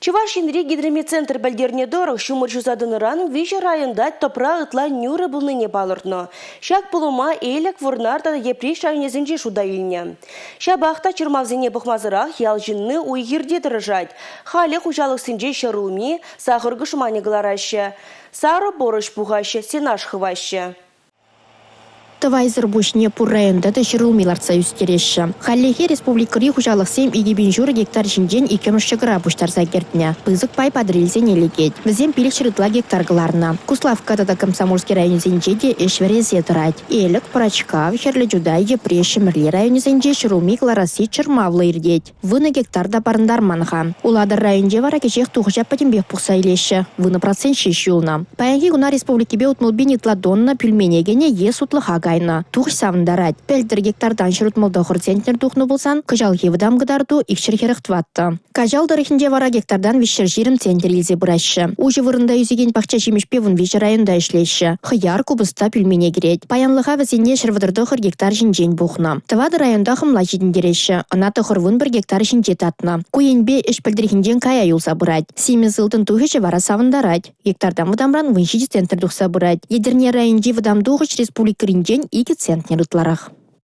Чӑваш Енри гидрометцентр пӗлтернӗ тӑрӑх, ҫумӑр ҫуса тӑнӑран виҫӗ районта тӑпра ытла нӳрӗ пулнине палӑртнӑ. Ҫак пулӑма Элӗк, Вӑрнар тата Йӗпреҫ районӗсенче шута илнӗ. Ҫапах та чӑрмавсене пӑхмасӑрах ял ҫынни уй-хирте тӑрӑшать. Халӗ хуҫалӑхсенче ҫӗрулми, сахӑр кӑшманӗ кӑлараҫҫӗ. Сарӑ пӑрӑҫ пухаҫҫӗ, сенаж хываҫҫӗ. Тӑвайсӑр пуҫне пур районта та ҫӗрулми лартса ӳстереҫҫӗ. Хальлӗхе республикӑри хуҫалӑхсем 2500 гектар ҫинчен иккӗмӗш ҫӑкӑра пуҫтарса кӗртнӗ. Пысӑк пай Патӑрьелсене лекет. Вӗсем 500 ытла гектар кӑларнӑ. Куславкка тата Комсомольски районӗсенче те ӗҫ вӗресе тӑрать. Элӗк, Пӑрачкав, Хӗрлӗ Чутай, Йӗпреҫ, Ҫӗмӗрле районӗсенче ҫӗрулми кӑларасси чӑрмавлӑ иртет. Вунӑ гектар та парӑнтарман-ха. Улатӑр районӗнче вара кӗҫех тухӑҫа пӗтӗмпех пухса илеҫҫӗ. 10% ҫеҫ юлнӑ. Паянхи куна республикипе 60 пин ытла тонна пӳлмене кӗнӗ е сутлӑха кайнӑ. Тухӑҫ савӑнтарать. Пӗлтӗр гектартан 169 центнер тухнӑ пулсан, кӑҫалхи вӑтам кӑтарту 244. Каҫал тӑрӑхӗнче вара гектартан 320 центнер илсе пыраҫҫӗ. Уҫӑ вырӑнта ӳсекен пахча ҫимӗҫпе 13 районта ӗҫлеҫҫӗ. Хӑяр, купӑста пӳлмене кӗрет. Паянлӑха вӗсене 139 гектар ҫинчен пухнӑ. Тӑватӑ районта хӑмла ҫитӗнтереҫҫӗ. Ӑна 91 гектар ҫинче татнӑ. Ку енпе ӗҫ пӗлтӗрхинчен кая юлса пырать. Симӗс ылтӑн тухӑҫӗ вара савӑнтарать. Гектартан вӑтамран 17 центнер тухса пырать. Етӗрне районӗнчи вӑтам тухӑҫ республикӑринчен 2 центнер ытларах.